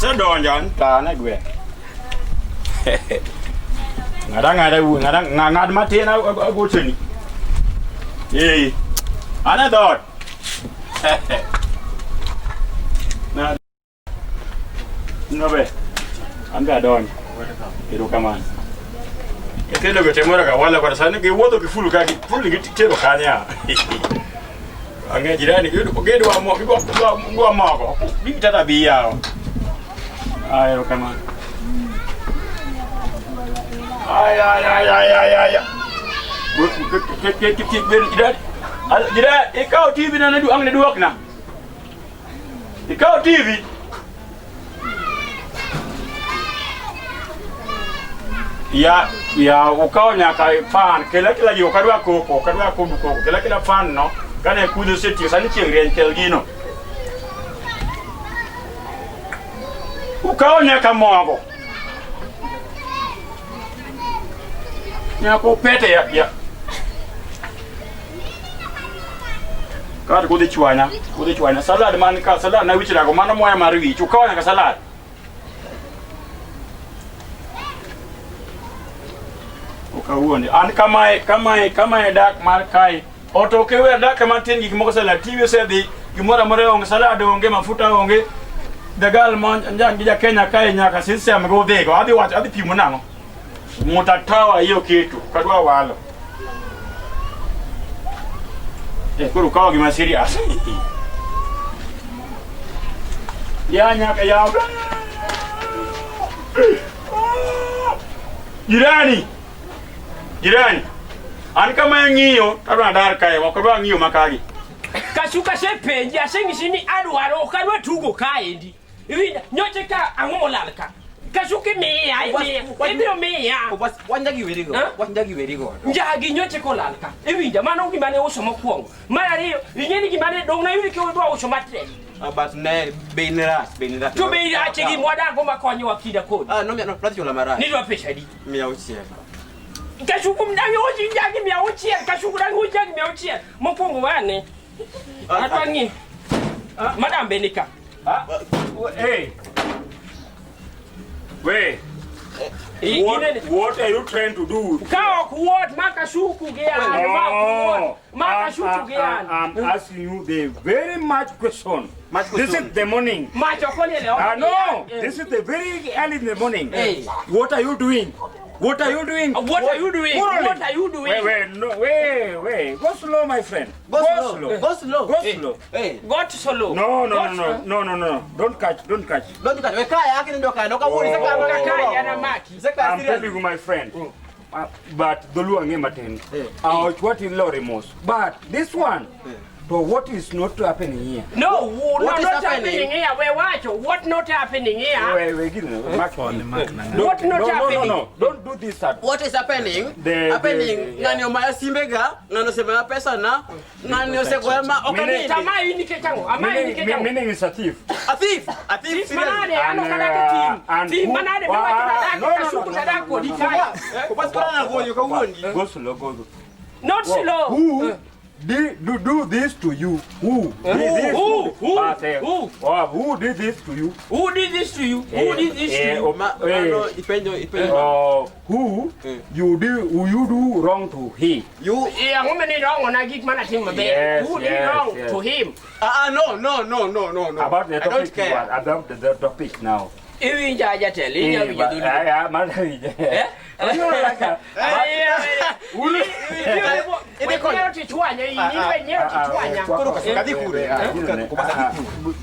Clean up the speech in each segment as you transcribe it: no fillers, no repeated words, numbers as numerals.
Asedonjo an to an e gweng'. Ng'ad ang'ada wuo, ng'ad ng'ad matin agochoni. Ee. An e dhoot. Na Nobe. An be adonjo. Erokamano. Nyithindo go temora ga wala kwa sani giwuotho gi fulu ka gi fulu gi tero kanya. Ang'e jirani gidwa mo gidwa mogo. Gitata bi yawo. Ah, erokamano. Ay ay ay ay ay ay. Jirani, ikaw TV na nadu ang naduwak na. Ikaw TV. Ya ya ukawo nyaka fan kela kela yo kadwa koko kadwa koko koko kela kela fan no kane kudho osetiyo sani chieng' rieny kel gino. Ukawo nyaka mogo. Nyaka upete ya ya. Kato kudhi chwanya, kudhi chwanya. Salad man ka, salad na wich rago, mano moya mar wich. Ukawo nyaka salad. Okawuondi. An kamae, kamae, kamae dak mar kae. Otoke we dak matin gik moko salad. TV osedhi, gimoro amora onge, salad onge, mafuta onge. The girl ma njangi ja Kenya kae nyaka system go dhigo. Adhi wacho, adhi pimo nang'o? Mutatawa hiyo kitu kadwa walo. Eh, koro kawo gima serious. Ya nyaka ya. Jirani. Jirani. An kama ng'iyo tadwa dar kae, ok adwa ng'iyo makagi. Kashuka asepenji aseng'isi ni adwaro ok adwa tugo kaendi. Iwinja nyocha ka ang'o molal ka? Kashuka imiya, imiya, ibiro miya. Wach njagi weri go. Ha? Wach njagi weri go. Njagi nyocha kolal ka. Iwinja mano gima ne uso mokwongo. Mar ariyo, ing'e ni gima ne dong' nayudi ka idwa uso matres. Ah, but ne bei ne rach, bei ne rach. To be irache gi mwadago makonyowa kinda kodi. Ah, no, no, nadhi chula marach. Nidwa pesa adi? 600. Kashuku mdangi uchi njagi 600, kashuku dangi uchi njagi 600. Mokwongo wane. Atwa ng'i. Madam be nika. Ah, hey. Wait. What are you trying to do? Ka ok wuot ma kashuku gi an, ma ok wuot, ma kashuku gi an. I'm asking you the very much question. Much This question. is the morning. Mach ok oliel e ot. Ah, no, this is the very early in the morning. Hey. What are you doing? What are you doing? What are you doing? Quarreling. What are you doing? Wait, wait, no, wait, wait. Go slow, my friend. Go slow. Go slow. Go slow. Hey. Got solo. No, no, Got no, no, no, no, no. Don't catch, don't catch. Don't catch. We kaya yake ndio kaya. Ndio kaya. Oh. Kaka yana maki. Seka I'm serious. telling you, my friend. But Dholuo ang'e matin. Eh. What is lorry mos. But this one, to what is not happening here? No, What no, is not happening? happening here. We wacho. What not happening here? Wait, wait, give me. Mark. Don't- What not no, no, happening? No, no, Don't do this. Sir. What is happening? Happening. Ng'ani omaya simbega, ng'ani osemaya pesa na, ng'ani osegoya ma ok Mine- anindi. Tama in nikech ang'o? Ama in Meaning, nikech ang'o? meaning is a thief. A thief. A thief. Thief Serious. manade And, ano kada ka team. and Team who- manade Ah, miwacho nadak no, no, no, kashuku no, tadak no, kodi no, no, kae. Obas kora na goyo kawuondi. Go slow, go slow. Not slow. Who did do this to you? Who? Did this Who? to- Who? Ah, say, Who? Oh, who did this to you? Who did this to you? Who did this to Eh, you? oh, Ma, eh, mano ipenjo ipenjo. Who you do who you do wrong to he? You Eh, ang'o mane wrong na gik mana timo maber? Yes, Who did yes, wrong yes. to him? Ah, ah, no, no, no, no, no, no. About the I don't topic, you care. are- about the topic now. Iwinja jatelo, inya Eh, winjo ba- dholuo. ah, ah, mar- Eh? You like a- Wenyiero tichwanya, in wenyiero tichwanya. Koro kadhi kure.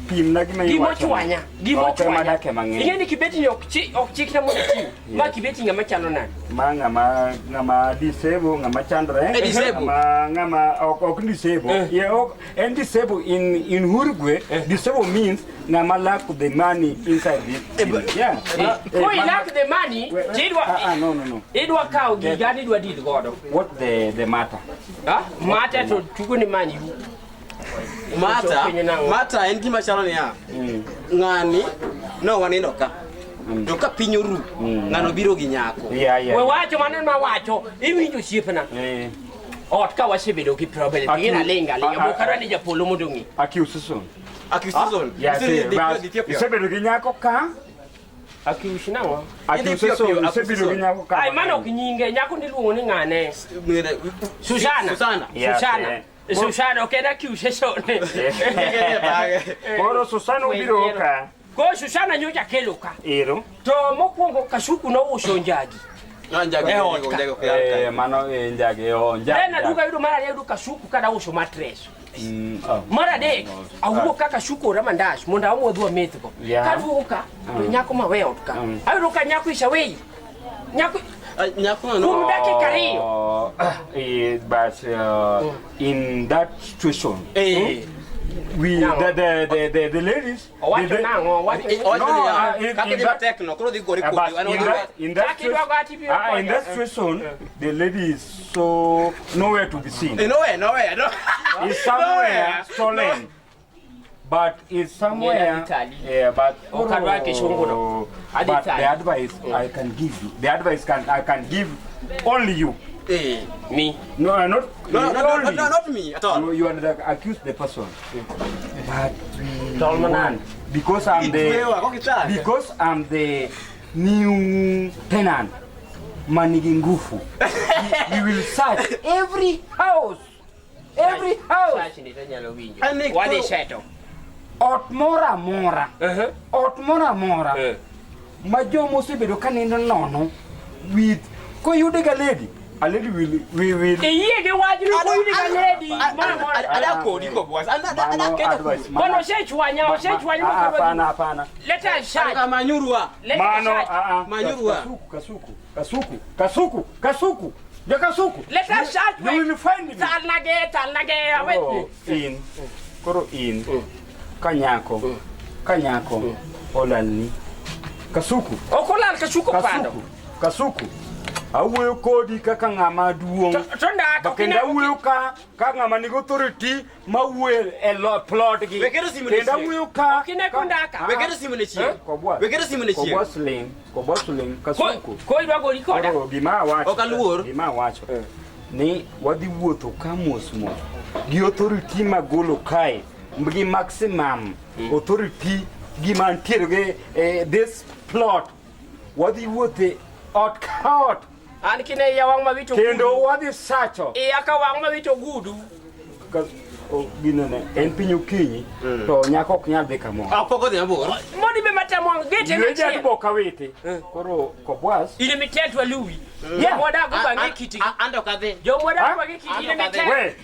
Pimna gima iwacho. Gimochwanya, Ok ema gimochwanya. dake mang'eny. Ing'e ni kibeti ni ok chikna mondo itim. Ma kibeti ng'ama chalo nade? Ma ng'ama ng'ama disable, ng'ama chandore. Eh, disable. Ng'ama ng'ama ok ok disable. Yeah, ok en disable in Uruguay, disable means ng'ama lack the money inside this. thing. Yeah. Eh, Ko ma- ilak the money, Wait, wait. tidwa Ah, ah, no, no, no. idwa kawo giga ni idwa deal godo. What the matter? Ha? Mata to tugo ni man you. Mata, Penjo nang'o? mata en gima chalo niya. Ng'ani no wanindo ka. To ka piny oru, ng'ano biro gi nyako. Yeah, yeah. We wacho mano ma wacho, iwinjo osiepna. Eh, Ot ka wasebedo gi problem, Aki- in aling aling, Ah, ah, ok adwa ni japolo mondo ong'e. accusation. Accusation. Yeah, See, see, the- but the Ethiopia. isebedo gi nyako ka. Akiush nang'o? Akiuse so isebedo gi nyako ka. Ai mano ok nyinge, nyako niluongo ni ng'ane? Susana. Susana. Yes, Susana. eh. Susana ok en akiushe sone. Koro Susana obiro ka. Koro Susana nyocha kelo ka. Ero. To mokwongo Kasuku nouso njagi. No, njagi. E ot ka. Njagi ok yal Eh, ka. mano eh, njagi oh, njagi. Then aduogo ayudo mar ariyo ayudo Kasuku kada uso matres. Mm, oh. Mar adek awuok ka Kasuku ora mandas mondo amodh wamethgo. Yeah. Kaduogo ka to nyako ma we ot ka. Ayudo ka nyako isawei. Nyako Ah, Nyako no. kuom dakika ariyo. Oh, eh, but in that situation, Eh. we Nang'o? the ladies. Owacho the, nang'o? Owacho Eh, owacho No, niya, kaka in dhi that- matek no, koro dhi gore But kodi. An in odhi that, in that, Chaki dwago ati biro in konya. that situation, the lady is so nowhere to be seen. Eh, nowhere, nowhere, no. Is somewhere Nowhere. stolen. But is somewhere. Italy. Yeah, but Ok adwa kisungu no. Adhi But Italy. the advice I can give you, the advice can I can give only you. Eh. Me. No, not No, no, no, only. no, not me at all. You are the accuse the person. But we Tol manade. want- because I'm the Itwewa, ok ichak. because I'm the new tenant manigi nguvu. We will search every house, every house. Search ni to anyalo winjo. An ni Wadhi koro- seto. Ot moro amora, ot moro amora ma joma osebedo ka nindo nono with koyude ga lady, a lady will we will Iyie gi wachno koyudi ga lady. Moro amora. Ada kodi kobwas. Ada ada Mano kedo advice, kodi. Bono osechwanya, osechwanya Ah, mokalo hapana, hapana. Let us search. Ada manyurwa. Let us Mano, search. ah, ah. Manyurwa. Kasuku, kasuku, kasuku, kasuku, kasuku. Ja kasuku. Let us search. You will find me. Talnage, talnage, Koro awetni. in, koro in, kanyako, kanyako, olalni. Kasuku, Ok olal Kasuku pando. kasuku, kasuku. Awuoyo kodi kaka ng'ama duong'. To ndaka, Ba ok kendo ine- awuoyo ka ka ng'ama nigi authority mawuoyo e plot gi. We keto simu ne Kendo chieng'. awuoyo ka Ok ine kondaka. We keto simu ne chieng'. Kobwa. We keto simu ne chieng'. Kobwa sling, kobwa sling, kasuku. Ko idwa gori koda. Koro gima awacho. Ok aluor. Gima awacho. Ni wadhi wuotho ka mos mos. Gi authority magolo kae. Gi maximum authority gima ntiere gi eh, this plot. Wadhi wuothe ot ka ot. An kine iya wang' mawito Kendo gudu. wadhi sacho. Iya ka wang' mawito gudu. Ka- o, ginene, en piny okinyi to nyako ok nyal dhi kamoro. Ah, pok odhi mabor. Modi be matemo ang' gete Ywe machiel. jadbo kawiti. Koro kobwas. In emitel to aluwi. Yeah. Jomwadak go bang'e kitgi. An to ok adhi. Jomwadak Ah? go bang'e kitgi. In An ok adhi. emitel. We.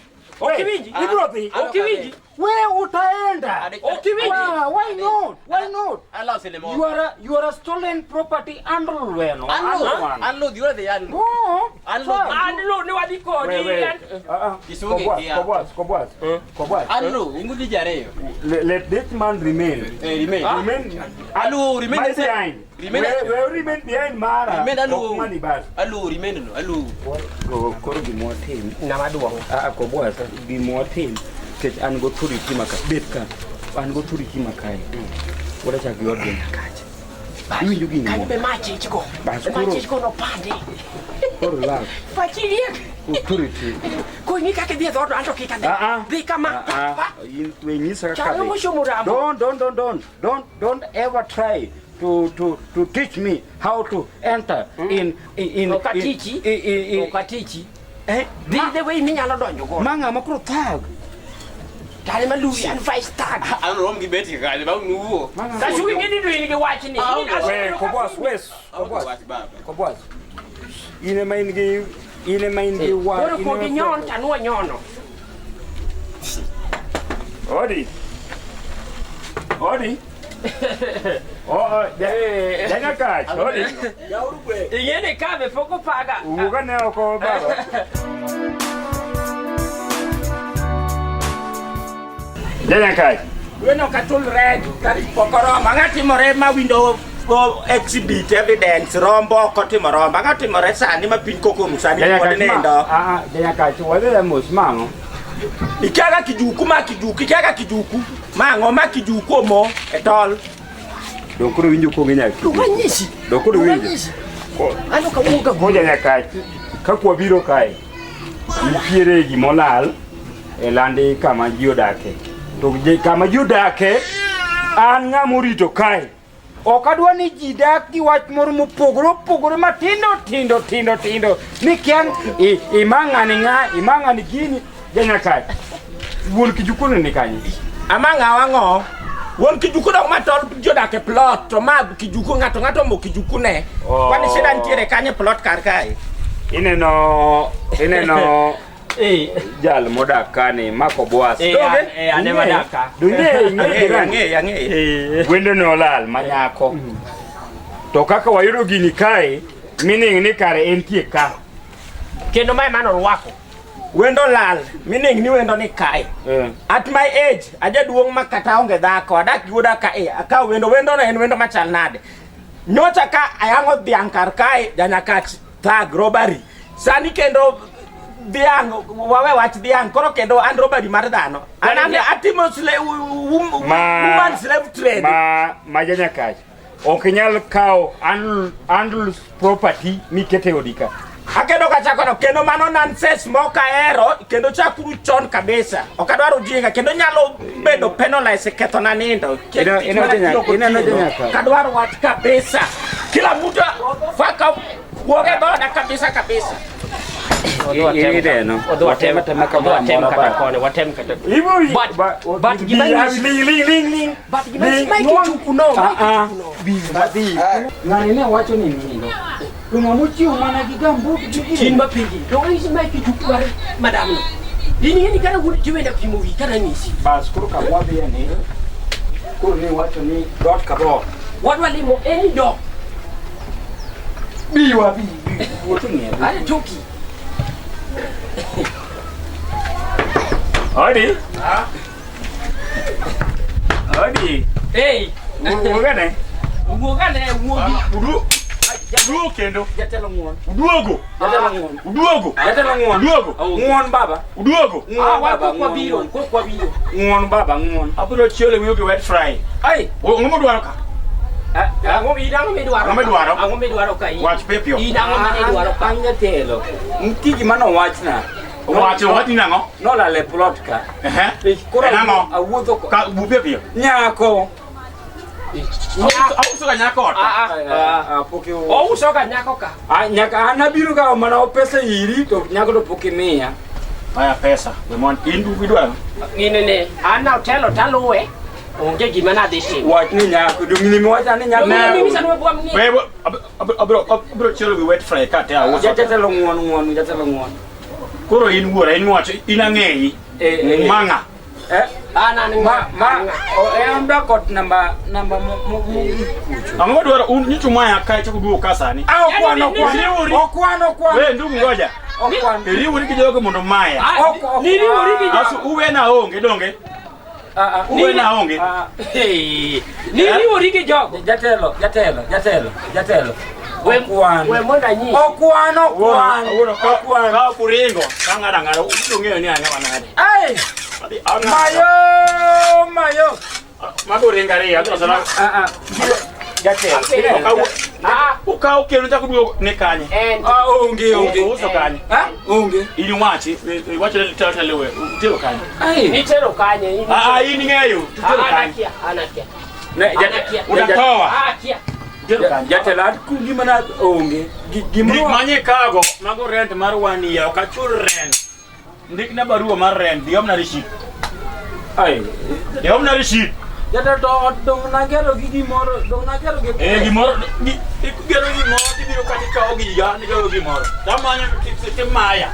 Ok iwinji? Ibro dhi. Ok iwinji? We utaenda. Ok iwinji? Why, why not? Why not? Allow sele moko. You are a stolen property underwear, no? An lo, an lo, dhiura dhi an. Go. An lo. An lo ne wadhi kodi. Wait, wait. Kisugi Kobwas, kia. Kobwas, Kobwas. Kobwas. An lo, ingu di jariyo. Let this man remain. Eh, remain. Remain. Alu, remain. My behind. Remain. We remain behind mara. Remain alu. Ok mani bas. Alu, remain no, alu. Go, koro gima watim. Ng'ama duong'. Ah, Kobwas, gima watim. Nikech an go authority maka. Bet ka. An go authority makae. Wadachak gi od gweng' kacha. Iwinjo gini Kanyo mo? be machich go. Bas, koro- Machich go nopande. Koro love. Pachi riek. Authority. Kong'i kaka idhi e dhoodno an to kik adhi. Ah, ah. Dhi kama. Ah, ah. In we nyisa kaka Chal dhi. moshomo rambo. Don't ever try to teach me how to enter in Ok atichi. in Ok atichi. eh Dhi the way minyalo donjo go. ma ng'ama koro thag. Tare maluwi an vice tag. An rom gi beti kanyo, bang' nuwuo. Kasuku ing'e ni in gi wachni. Ah, In asebedo We Kobwas, wes Kobwas, Wach baba. Kobwas. In ema in gi in ema in gi wa. Koro in kodi ema- nyon to anuo nyono. Odi. Odi. Oh, oh, janya kach, odi. Ing'e ni ka be pok opaga. Wuog ane oko baba. Janya kach. Gweno katul red tarik pok oromo. Ang'o timore ma window go exhibit evidence rombo ok otimo rombo. Ang'o timore sani ma piny koko oru sani Janya pod kach ma. nindo. Ah, ah, janya kach, wadhi mos mang'o. Ikia ka kijuku ma kijuku, ikia ka kijuku. Ma ang'o ma kijuku omo e tol. Dong koro winjo konge nyaka. Ranyisi. Dong koro winjo. Ranyisi. An ok awuog Ko janya kach, ka kwa biro kae, nitiere gimolal e landi kama ji odake. To kama ji odake, an ng'ama orito kae. Ok adwa ni ji dak gi wach moro mopogore opogore matindo tindo tindo tindo ni kia ima ng'ani ng'a ima ng'ani gini janyakach. Wuon kijukono ni kanye? Ama ng'awa ng'o? Wuon kijuku dok matol jodak e plot to ma kijuku ng'ato ng'ato mo kijuku ne. Oh. Kwani shida nitiere kanye plot kar kae? Ineno ineno Eh, jal modak kani Marco Boas. Eh, Donge? an ema dak ka. Donge ing'eyo Ang'eyo, jirani? ang'eyo, ang'eyo. eh. Wendo ne olal ma nyako. To kaka wayudo gini kae, meaning ni kare entie ka. Kendo mae mano orwako. Wendo lal, meaning ni wendo ni kae. Eh. At my age, ajaduong' ma kata onge dhako, adak gi wuoda ka e, akaw wendo, wendo no en wendo machal nade. Nyocha ka ayang'o dhiang' kar kae, janyakach thag robbery. Sani kendo dhiang' wawe wach dhiang' koro kendo an robbery mar dhano. An an atimo slave, woman slave trade. Ma janyakach. Ok inyal kawo handles property mikete odi ka. Akedo kachakono kendo mano nonsense mok ahero kendo chakuru chon kabisa. Ok adwar ujinga kendo nyalo bedo penalize kethona nindo. Ineno janyaka. Kadwar wach kabisa. Kila mtu fuck up wuog e dhoda kabisa kabisa. Ineno. Watem kata koni, watem kata. But gima ling ling ling ling. But gima mae kichuku no. Ah ah. Bi bi. Ng'ani ne wacho ni nindo. To ng'ama ochiwo mana gi gambut gi gini. Chin mapenji. To ng'isi mae kichuku mar madam no. In ing'e ni kata wuon tiwenda pimo wi kata nyisi. Bas koro kama wadhiye ni koro ne wacho ni dot ka dot. Wadwa limo any dog. Bi wa bi bi wuotho ng'e. Are toki. Odi. Odi. Hey, Wuogane. wuogane wuogi. Uduogo kendo. Jatelo ng'uon. Uduogo. Jatelo ng'uon. Uduogo. Jatelo ng'uon. Uduogo. Ng'uon baba. Uduogo. Ah, Ng'uon wan baba. pok wabiro, pok wabiro. Ng'uon baba ng'uon. Abiro chielo wiyo gi wet fry. Ai. Ang'o modwaro ka? Ang'o in ang'o midwaro? Ang'o midwaro? Ang'o midwaro ka in? Wach piyo. In ang'o mane idwaro ka? An jatelo. Nitie gima nowachna. Wacho wach ni nang'o? Nolal e plot ka. Ehe. Koro En ang'o? awuotho Ka bu piyo piyo. Nyako. Auso ga nyako ot. Ah, ah. Ah, pok Ouso ga nyako ka. Ah, nyaka an abiro kawo mana pesa iri to nyako to pok imiya. Maya pesa. We mon in du idwaro. Ng'ine ne, an otelo taluwe. Onge gima nadhi timo. Wach ni nyako, dong ni miwacha ni nyako. Donge mimi sani wabwa mni. We abiro abiro chielo gi wet fry ka te auso. Jatelo ng'uon ng'uon, jatelo ng'uon. Koro in wuora in wacho in ang'eyi. Eh, eh. Manga. Eh, An an ma ma en dak ot namba namba mo mo kucho. Ang'o madwaro un nyicho maya kae chako duogo ka sani. Ah, okwan okwan. Okwan okwan. We ndugu ngoja. Okwan. Iriwori gi jogo mondo maya. Ok, ok. Niriwori gi Asu uwe na onge donge. Ah, ah. Uwe na onge. Ah, Niriwori gi jogo. Jatelo, jatelo, jatelo, jatelo. Okwan. We mondo anyisi. Okwan okwan. Wuono ka ka kuringo ka ng'ado ang'ada ubiro ng'eyo ni ang'e wanade. Ai! Adhi ang'ado. Mayo, mayo. Mago ringo ariyo adhi sana. Ah, ah. Jatelo. Ah, Ukaw kendo chako duogo ni kanye. en Ah, onge onge. Ouso kanye. Ah, onge. In wachi, iwacho ni telo telo we, utero kanye. Ai. nitero kanye. in- Ah, ah, in ing'eyo, utero Ah, kanye. anakia, anakia. Ne, Anakia. Unatoa. Ah, akia. Utero kanye. Jatelo ad ku gima na onge. Gima Gik manye kago, mago rent mar one year, ok achul rent. Ndikna barua mar rent, dhi omna receipt. Ai. Dhi omna receipt. Jatelo to ot dong nagero gi gimoro, dong nagero gi. Eh, gimoro, igero gimoro, tibiro kata ikawo giga, nigero gimoro. Tamanyo timaya.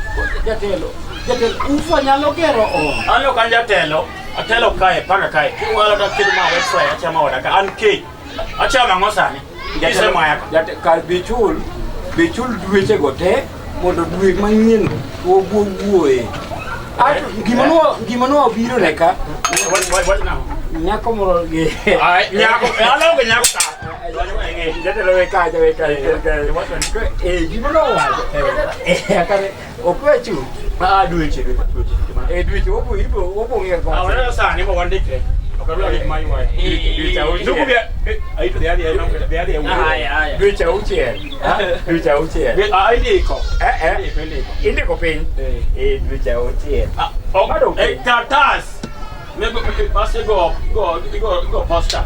Jatelo, jatelo, ufa nyalo gero ot. An ok an jatelo, atelo kae, panga kae. Kiwalo to aketo ma wet fry, achamo oda ka. An kech. Achamo ang'o sani? Isemaya ka. Jatelo, kar bichul, bichul dweche go te mondo dwe manyien wawuo wuoye. Ato gima nwa biro ne ka, Wach nang'o? nyako moro gi. Ai, nyako, an aonge nyako ka. Jatelo we kacha, we kacha. Eh, gima nowacho. Eh, kare ok we chul. Ah, dweche, dweche, dweche. Eh, dweche wopo ibo wopo ng'e Ah, ko. waneno sani ma wandikre. Ok adwar gik ma ywayo. Dweche auchiel. Ndugu bi, aito dhi adhi, dhi adhi. Aya, aya. Dweche auchiel. Dweche auchiel. Ah, indiko. Eh, eh. Indiko, indiko. Indiko piny. Eh, dweche auchiel. Ah, ok, Bado eh, kartas. Nego, bas igo, igo, igo, igo posta.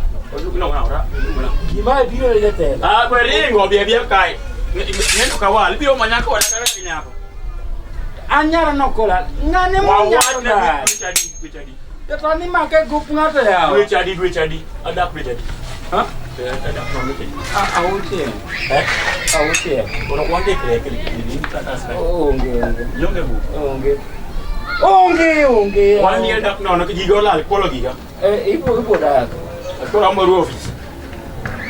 Gima biro jatelo. Ah, kwe ringo bi bi kae. Neno kawal biro manya koda kaka gi nyako. An nyara nokola. Ng'ane monyalo dar. Dweche adi, dweche adi. Jatelo ni make gup ng'ato yawa. Dweche adi, dweche adi. Adak dweche adi. Ha? Adak dweche adi. Auchiel. Eh? Auchiel. Kono wandikre kele kele kata sa. Onge onge. Yonge bu. Onge. Onge onge. Wan ye dak nono ki gigo lal kolo giga. Eh, ibo dak. Koro amoro office.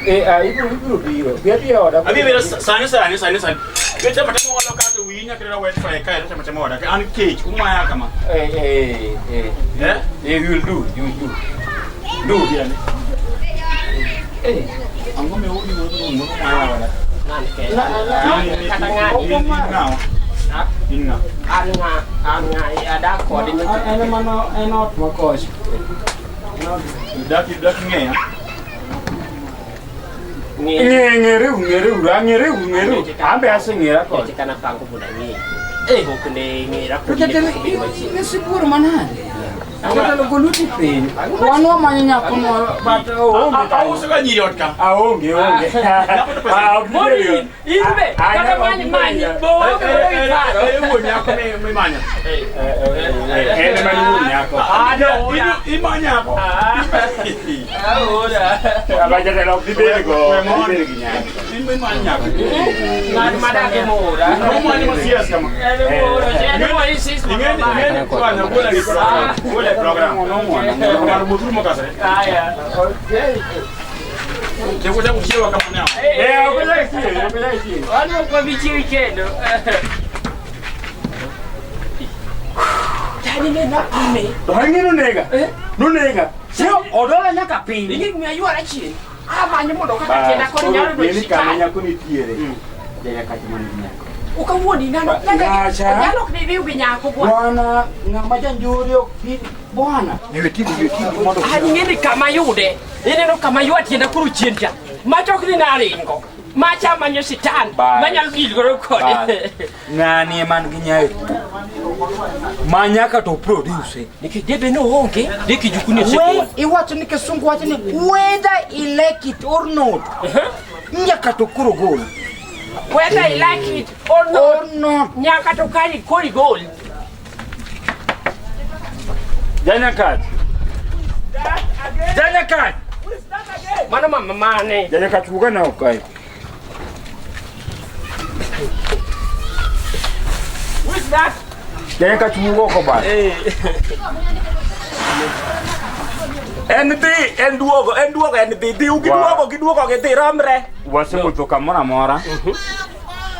Eh, ah, ibiro biro. Bi abi oda. Abi biro sani sani sani sani. Beche matemo walo kato wiyi nyaka ra wet fry kae to matemo oda. An kech umaya kama. Eh, eh, eh. Eh? Eh, you will do, you will do. Do biane. Eh, Ang'o me udi wuotho go ng'o maya oda. Ng'ani kende. Kata ng'ani. In ng'awa? In ng'a? An ng'a, an ng'a, adak kode. En mano en ot makocha. Dak dak ng'eya. Ng'e. Ng'e ng'ere ng'ere uru, ang'ere ng'ere. Ambe aseng'era kode. Nyocha kana pango mondo ang'e. Pok ne ng'era To kod jatelo ne pok obedo machiegni. in sibuor manade? Jatelo goluti piny. Wan wamanyo nyako moro but oonge kanyo. Auso ga nyiri ot ka. Aonge onge. Ah, ok Mori, gibedo. in be, Ah, kata ah, many ok many, gibedo. bo waonge godo gi paro. Eh, wuon nyako mimanya. Eh, en ema ni wuon nyako. Ah, no, oda. Imanya nyako. Ah, oda. Aba jatelo ok dibed go, ok dibed gi nyako. Imanya nyako. Ng'at madak e moora. Umanya ma serious kama. En e moora, en e moora, insist mondo Ing'eni omae. ing'eni kwanyo gola gi program. Gola e program. Ng'ato mothuru mokasre. Aya. Cheko chako chiewa kama ne. Eh, ok onyal chiewo, ok onyal chiewo. Wan ok wabi chiewi kendo. Yani ne napime. To ang'e nonega. Nonega. Chiewo odola nyaka piny. Ing'e gima aywara chien. Amanyo mondo kaka tienda koni nyalo Bas, donjo koro kama sikal. nyako nitiere. Janyakach man gi nyako. Okawuondi ng'ano. Ngacha. Nyalo ok diriw gi nyako bwana. Bwana, ng'ama janjori ok bi bwana. Mondo An ing'e ni kama yude. Ineno kama ywa tienda koro chien cha. Macha ok ni naringo. Macha amanyo sitan. Bas. Manyalo deal godo kode. Ng'ani ema nigi nyayo. Ma nyaka to produce. Nikech debe no onge, de kijukuni We osegol. iwacho ni kisungu wacho ni whether he like it or not. Nyaka to koro gol. Whether I like it or not. Or not. Nyaka to kari kori gol. Janyakach. Janyakach. Mano mama mane. Janyakach wuoga na oko kae. Who's that? Janyakach wuog oko bas. En dhi, en duogo, en duogo, en dhi, dhi giduogo, giduogo, gidhi romre. Wasewuotho kamoro amora.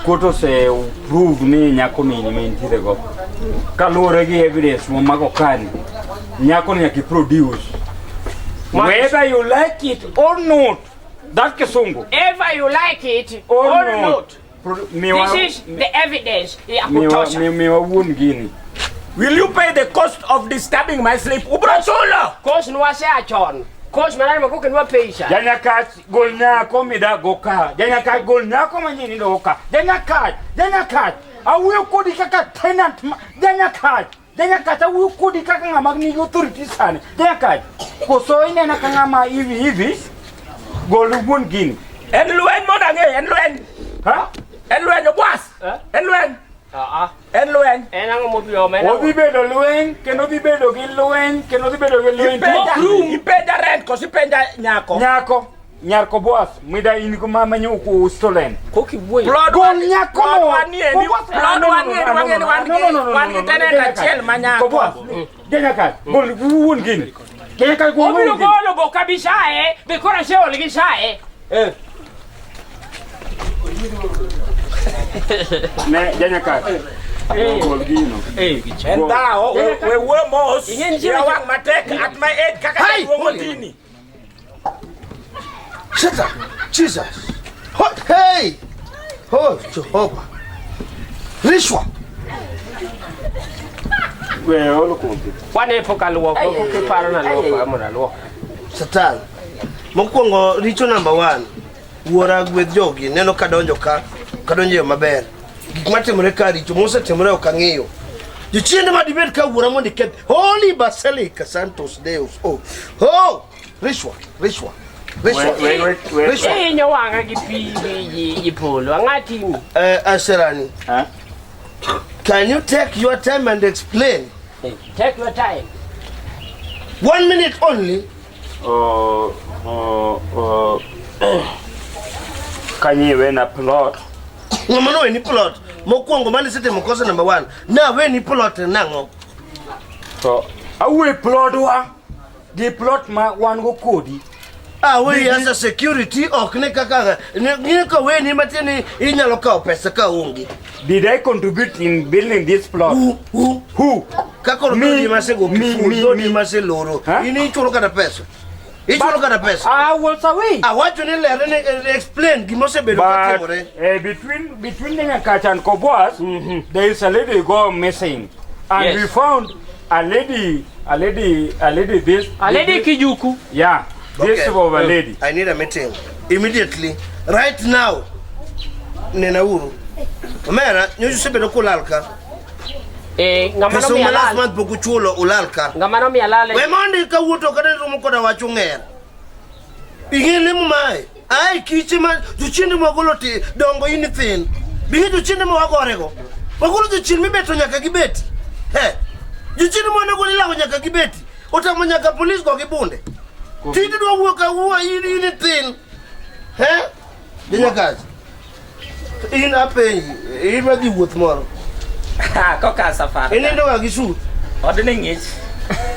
Court ose prove ni nyako ni ema entiere go. Kaluwore gi evidence momako kani, nyako ni nyaka i produce. Whether you like it or not, that kisungu. Ever you like it Or, or not. not. Miwa, This is the evidence ya miwa, kutosha. miwa wuon gini. Will you pay the cost of disturbing my sleep? Ubro chulo! Kos nwasea chon. Kos manane ma koka nwapeisa. Janyakach gol nyako midago ka. Janyakach gol nyako manyien nidago ka. Janyakach, Janyakach, awuoyo kodi kaka tenant ma Janyakach, Janyakach awuoyo kodi kaka ng'ama nigi authority sani. Janyakach, koso inena ka ng'ama hivi hivi gol wuon gini. En lweny mondo ang'e, en lweny. Ha? En lweny, obwas. Eh? En lweny, Ah, ah. en lweny. En ang'o mobiro ome? En ang'o? Odhi bedo lweny kendo odhi bedo gi lweny kendo odhi bedo gi lweny. Ipenja, ipenja rent koso ipenja nyako. Nyako, nyar Kobwas, mida in go mama nyuku stolen. Koki wuoyo. Plod Gol nyako plod no. wan niendi, Kobwas- plod no, no, wan no, niendi, no, wang'e ni no, wan no, no, no, no, wan gi no, no, tenant Janyakach. achiel ma nyako. Kobwas, Janyakach, gol wuon gini. Janyakach, gol Obiro wuon gini. golo bo kabisa e. Be koro aseol gi sae. Ne, Janyakach. Gol gino. En dhawo, we wuo mos. Ing'e nitie Iya weche- wang' matek at my age kaka jaduong' otini. Satan, Jesus. Ho- Hey! Oh, Jehovah. Rishwa. We olo kompi. Wane pok aluoko, pok iparo naluoko, mondo aluok. Satan. Mokwongo richo number one. Wuora gwedh jogi neno kadonjo ka kadonjo e yo maber. Gik matimore ka richo mosetimore ok ang'eyo. Jochiende ma dibed ka wuora mondo iketh Holy Basilica Santos Deus. Oh. Oh! Rishwa, rishwa. Rishwa. Wait, wait, wait. Rishwa. Ihinyo wang'a gi pi gi gi polo. Ang'a timi? Asherani. Huh? Can you take your time and explain? Take your time. 1 minute only. Kanyiwe na plot. Ng'ama noweni plot. Mokwongo mane isetimo kosa number 1. Naweni plot nang'o? To awe plot wa gi plot ma wan go kodi. Aweyi as a security ok ne kaka ne ka weni matin inyalo kawo pesa ka onge. Did I contribute in building this plot? Who? Who? Kaka Me, dhodi masego me, kiful, me, dhodi me. maseloro. Huh? In ichulo kata pesa. Ichulo kata pesa. I was away. Awacho ni lere ni explain gima osebedo But katimore. between Nyakach and Kobwas, there is a lady go missing. And Yes. we found a lady this. A lady Kijuku. Yeah, this Okay. of a lady. I need a meeting immediately. Right now. Nena uru. Omera, nyocha osebedo kulal ka. Ng'ama Pesa nomiya ma last lal. month pok uchulo ulal ka. Ng'ama nomiya lal. We mondi kawuotho kata romo koda wach ung'er. Ing'e lemo mae. Ai kiche ma jochiende mwagolo ti dongo in thin. Bing'e jochiende ma wagorego. Wagolo jochien mibeto nyaka gibeti. He. Jochiende mwanego ilawo nyaka gibeti. Otamo nyaka polis go gi bunde. Tinde dwa wuok awuoa in thin. He? Janyakazi. In apenji, in madhi wuoth moro. Koka safar. Inindo ga gi sut. Odni ng'ich.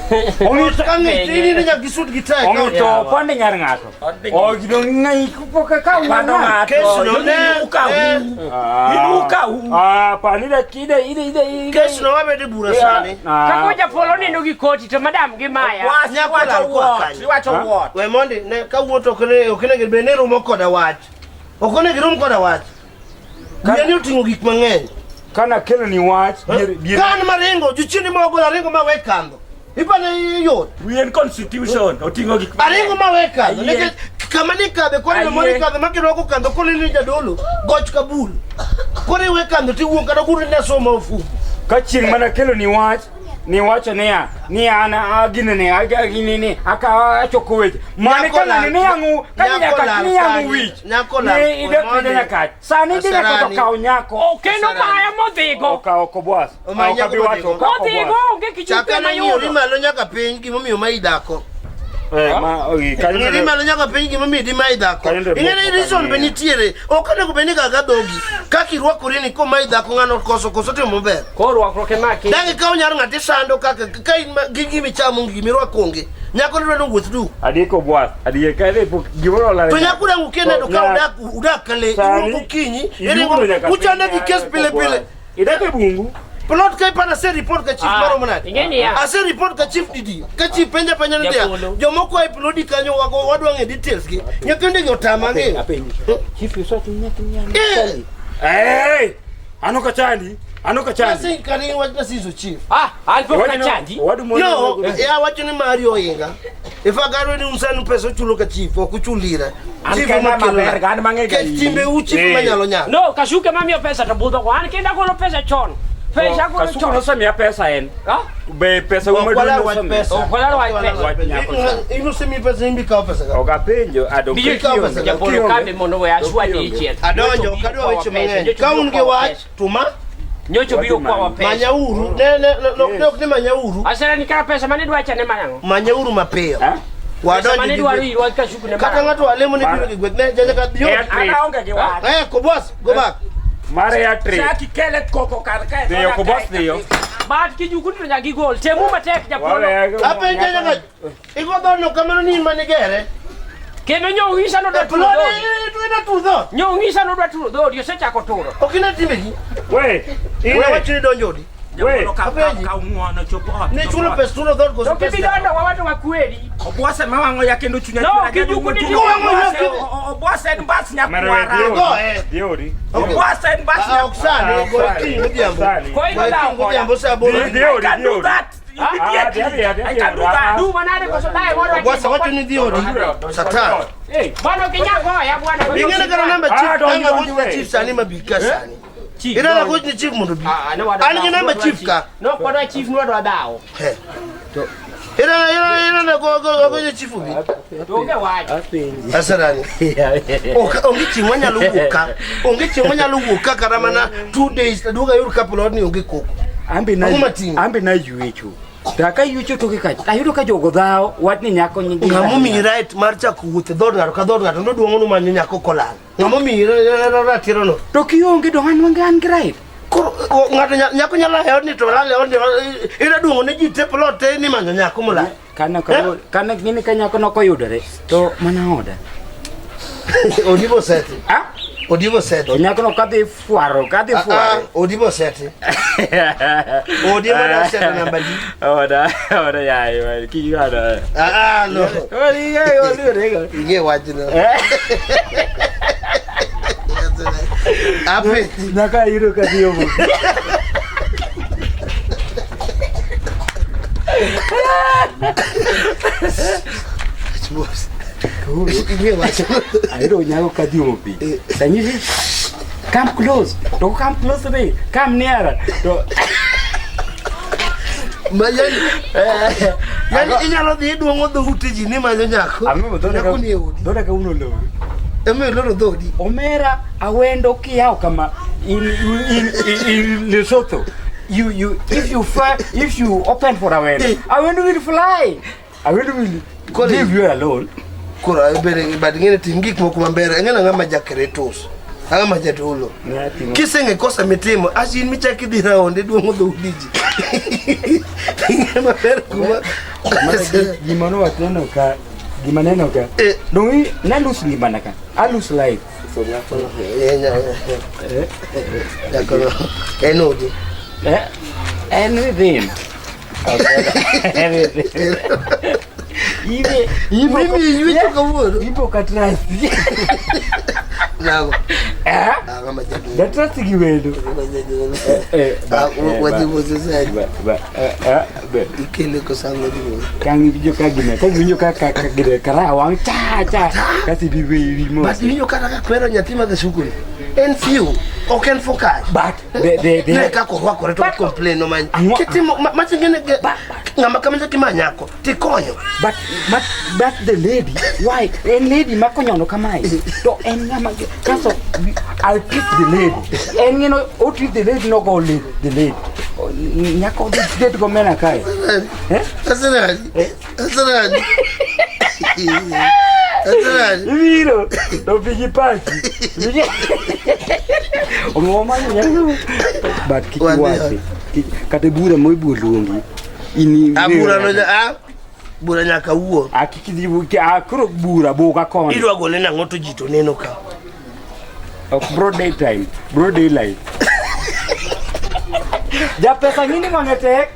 Ka ng'ich, inindo nyaka gi sut gi tie. Ong'e to pande nyar ng'ato. Ogino ng'ai koka ka Pando ng'ato. Kes no ne. Inuka hu. Inuka hu. Pani da kide ide ide ide. Kes no wabede bura sani. Kako japolo nindo gi koti to madam gi maya. Nyako lal koa kanyo. Iwacho what? We mondi ne kawuotho ok ne ok onego bed ni romo koda wach. Ok onego irom koda wach. Wiya ni oting'o gik mang'eny. Kana kelo ni wach. Ka an maringo, jochiende ma ogolo aringo ma we kandho. Ipane yot. Wien constitution oting'o gik mang'eny. Aringo ma we kandho. Ayie. Nikech kama ni kadhe koro Ayie. moro ikadhe ma kirwako kandho koro in jadolo goch kabul. Koro iwe kandho tiwuok kata guru ni asoma ofuku. Ka chieng' mana kelo ni wach ni wacho niya ni an aginene aginene aka achoko weche mane Nyako ka ng'ani lal- ni yang'u ka nyako nyaka lal ni yang'u kanyo. wich Nyako lal. ni idok Mondi. ni nyakach sani dhi nyaka to Asarani. kaw nyako Kendo maya modhigo. okawo kobwas Omayo ok abi nyako wacho modhigo. okawo Modhigo kobwas onge kichuku Chaka ema ne ng'iyori yudo. malo nyaka piny gimomiyo mayi dhako. Eh, ma ogi kanyo Ng'iyori malo nyaka piny gimomiyo di mayi dhako. Kanyo ndo Ing'e ni moko reason be kanyo. nitiere. Ok onego bed ni gaga dhogi. Kaka irwakori ni komayi dhako ng'ano koso koso timo maber. Koro rwakruok ema ki. Dang ikaw nyar ng'ato isando kaka ka in gi gima ichamo gi gimirwako onge. Nyako ni dwa ni owuoth duk. Adier kobwas adier ka idhi pok gimoro olal To nyako dang ukia neno ka udak udak kale Sani, iwuok okinyi iduogo iringo nyaka uchande piny, gi kes pile pile. Idak e bungu. Plot ka ipana ase report ka chief maromo nade? Ing'e niya. Ase report ka chief didi. Ka chief penja penja ni dia. Japolo. Jomoko e plodi kanyo wago wadwa ng'e details gi. Nyithindo gi otama ng'eyo. Chief yuso Eh, Hey! Ano ka chandi? Ano ka chandi? Nasi kani wach nasiso chief. Ah, an pok nachandi. Wadu mondo. No, ya wacho ni mari oinga. If agarwe ni unsanu pesa ochulo ka chief, ok uchul ira. An Chief kenda ema kelo maber, na. an mang'e ga Kech in. timbe u chief Eh. manyalo nyalo. No, kashuke mamiyo pesa to budho go. An kenda golo pesa chon. Pesa golo Kasuku chon. nosemiya pesa en. Ah? Be pesa Ok uma walar duong' wach nosemiya. pesa. Ok walar wach pesa. Wach nyako cha. In osemiyi pesa in bi kawo pesa ka. Ok apenjo adong. Biyo Ikawo pesa ka. Japolo kambe mondo we ashwa dichiel. Adonjo ok adwa weche mang'eny. Ka un gi wach, tuma Nyocho biro kwawa pesa. manyauru. Ne ne ne ok ni manyauru. Asera ni kara pesa mane dwacha ne marang'o? Manyauru mapiyo. Eh? Pesa Wadonjo mane gi dwaro gweth. irwa kashuku ne Kata marang'o? ng'ato alemo ni biro gi gweth. Ne jaja ka dhiyo. Eh, An aonge gi wach. Eh, Kobos, go back. Mare ya tre. Chaki kele koko kar kae. Dhiyo kobos dhiyo. Bat kijuku to nyaka gigol. Temu matek japolo. Apenjo jaja igo dhono kamano ni in manigere. Kendo nyo ung'isa nodwa E turo plod dhoodi. ina tur dhoot. Nyo ung'isa nodwa turo dhoodi osechako turo. Ok ine timbegi. We. We Ine. wacho ni donjo odi. We. Apenji. Kaw ng'uono chop ot. Ne chulo pes turo dhoot koso To pes. kibidonjo wawacho wakweri. Obwase mawang'o ya kendo chunya. No, chunya kijuku ni jaduong' Wang'o ya Obwase- kendo- Obwase en bas Mare nyakwara. we Go, eh. dhiyo. Dhiyo. Okay. Obwase en bas Ah, ok sani, go okinyi godhiambo. Sani. Koi Go no dhaw okinyi koda. godhiambo sa aboro. Dhiyo I can dhiyo. do that immediately. Ah, I can do that. Du manade koso dae wadwa Obwase wacho ni dhi odi. Satan. Eh, bwana ukinya goya bwana. Ing'e kata namba Ah, chief donji, kanga donji gochne we. chief sani mabika sani. Chief. Idala gochne chief mondo bi. Ah, no wadwa. An gi namba chief ka. No wadwa chief no wadwa dhaw. He. Ira ira ira na go go go chifu bi. Onge wach. Apenji. Asarani. Ok onge chieng' manyalo wuok ka. Onge chieng' manyalo wuok ka kata mana 2 days to duoga yud ka plot ni onge koko. Ambe na Ang'o matimo? ambe na ywecho. To ka ywecho toke ka ayudo ka jogo dhawo wach ni nyako nyingi. Ng'ama omiyi right mar chako wuoth e dhood ng'ato ka dhood ng'ato noduong'o numanyo nyako kolal. Ng'ama omiyi ratiro no. To kionge to an wange an gi right. Koro ng'ato nyako nyalo e odni to lal e odni ira duong'o ne ji te plot te ni manyo nyako molal. Kana ka kana gini ka nyako nokoyudore to mana oda. Odi boseti. Ah? Odi boseti. To nyako no kadhi fwaro, kadhi Ah, ah, fwaro. odi boseti. Odi mana oseto namba di. Oda, oda yaye, man. Kik iwada. Ah, ah, no. Odi yaye, odi odi. Ing'e wachno. Apenji. Nyaka ayudo ka dhi omo. Ing'e wachno. Ayudo nyako ka dhi omo pi. Tanyisi come close. To come close to me. Come nearer. To Ma yani, yani inyalo dhi iduong'o dhoute ji ni manyo nyako. Ang'o dhoda Nyako ni e odi. Dhoda ka uno loro. Ema iloro dhoodi. Omera awendo kiyawo kama in Lesotho. You if you fly, if you open for awendo, awendo will fly. Awendo will Koro- leave you alone. Koro bere but ing'e ni tim gik moko maber. Ing'e ni ng'ama jakretos. Ang'ama jadolo. Kiseng'e kosa mitimo, as in michak idhi round iduong'o dhoudi ji. Ing'e maber kuma. Gima nowach neno ka gima neno ka. Eh. Dong i na lose ngimana ka. I lose life. Eh, Nyakono. En odi. Eh? En within. En within. Ibe Mimi ywecho kawuono. Ibo ka trust. Nago. Eh? Ah, ng'ama jadolo. Da trust gi wendo. Ng'ama jadolo. Eh, Ah, wadhi mose sani. Ba ba eh eh be. Ikele kosango dhi mose. Kang iwinjo ka gine, ka iwinjo ka ka ka gine kara wang cha cha. Kasi bi wi mo. But iwinjo kata ka kwero nyathi madhi sikul. En few, ok en focus. But the Ne kaka orwakore to complain no man. Ang'o- Kitimo machingene ng'ama kamacha kima nyako tikonyo. But the lady, why? En lady makonyono kamae. To en ng'ama kaso I'll treat the lady. En ng'eno o treat the lady no go lady the lady. O, Nyako dhi det go mena kae. Eh? Asenadi. Asenadi. Asenadi. Ibiro to pigi pachi. Pigi. Omiyo mano nyako. But kik Wadhi iwachi. Kata bura mo ibiro luongi. In Ah, bura no ah bura nyaka wuo. Ah, kik idhi ah, koro bura buga koni. Idwa gole nang'o to ji to neno ka. Ok broad daytime, broad daylight. Japesa ng'ini wang'e tek.